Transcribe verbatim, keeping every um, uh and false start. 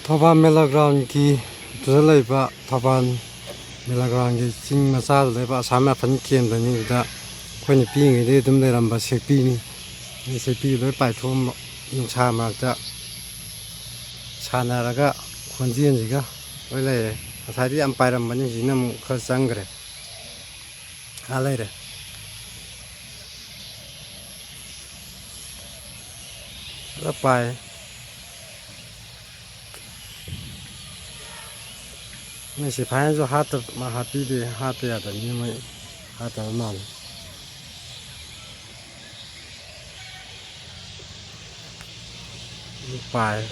ꯊꯧꯕꯥꯜ ꯃꯦꯂꯥ ꯒ꯭ꯔꯥꯎꯟꯒꯤ ꯑꯗꯨꯗ ꯂꯩꯕ ꯊꯧꯕꯥꯜ ꯃꯦꯂꯥ ꯒ꯭ꯔꯥꯎꯟꯒꯤ ꯆꯤꯡ ꯃꯆꯥꯗ ꯂꯩꯕ ꯑꯁꯥꯝ ꯔꯥꯏꯐꯜ ꯀꯦꯝꯗꯅꯤ꯫ ꯑꯗꯨꯗ ꯑꯩꯈꯣꯏꯅ ꯄꯤꯛꯏꯉꯩꯗꯒꯤ ꯑꯗꯨꯝ ꯂꯩꯔꯝꯕ ꯁꯦꯛꯄꯤꯅꯤ꯫ ꯑꯩ ꯁꯦꯛꯄꯤ ꯂꯣꯏ ꯄꯥꯏꯊꯣꯛꯑꯝꯕ ꯅꯨꯡꯁꯥ ꯃꯔꯛꯇ ꯁꯥꯟꯅꯔꯒ ꯈꯣꯟꯖꯦꯜꯁꯤꯒ ꯂꯣꯏ ꯂꯩꯔꯦ꯫ ꯉꯁꯥꯏꯗꯤ ꯌꯥꯝ ꯄꯥꯏꯔꯝꯕꯅꯤ, ꯍꯧꯖꯤꯛꯅ ꯑꯃꯨꯛ ꯈꯔ ꯆꯪꯈ꯭ꯔꯦ꯫ ꯑꯥ ꯂꯩꯔꯦ꯫ ꯐꯖ ꯄꯥꯏ꯫ ꯃꯣꯏ ꯁꯤꯐꯥꯏꯅꯁꯨ ꯍꯥꯠꯇ-, ꯃꯥ ꯍꯥꯠꯄꯤꯗꯦ, ꯍꯥꯠꯄ ꯌꯥꯗꯕꯅꯤ ꯃꯣꯏ, ꯍꯥꯠꯇꯕ ꯃꯥꯜꯂꯦ꯫ ꯄꯥꯏ꯫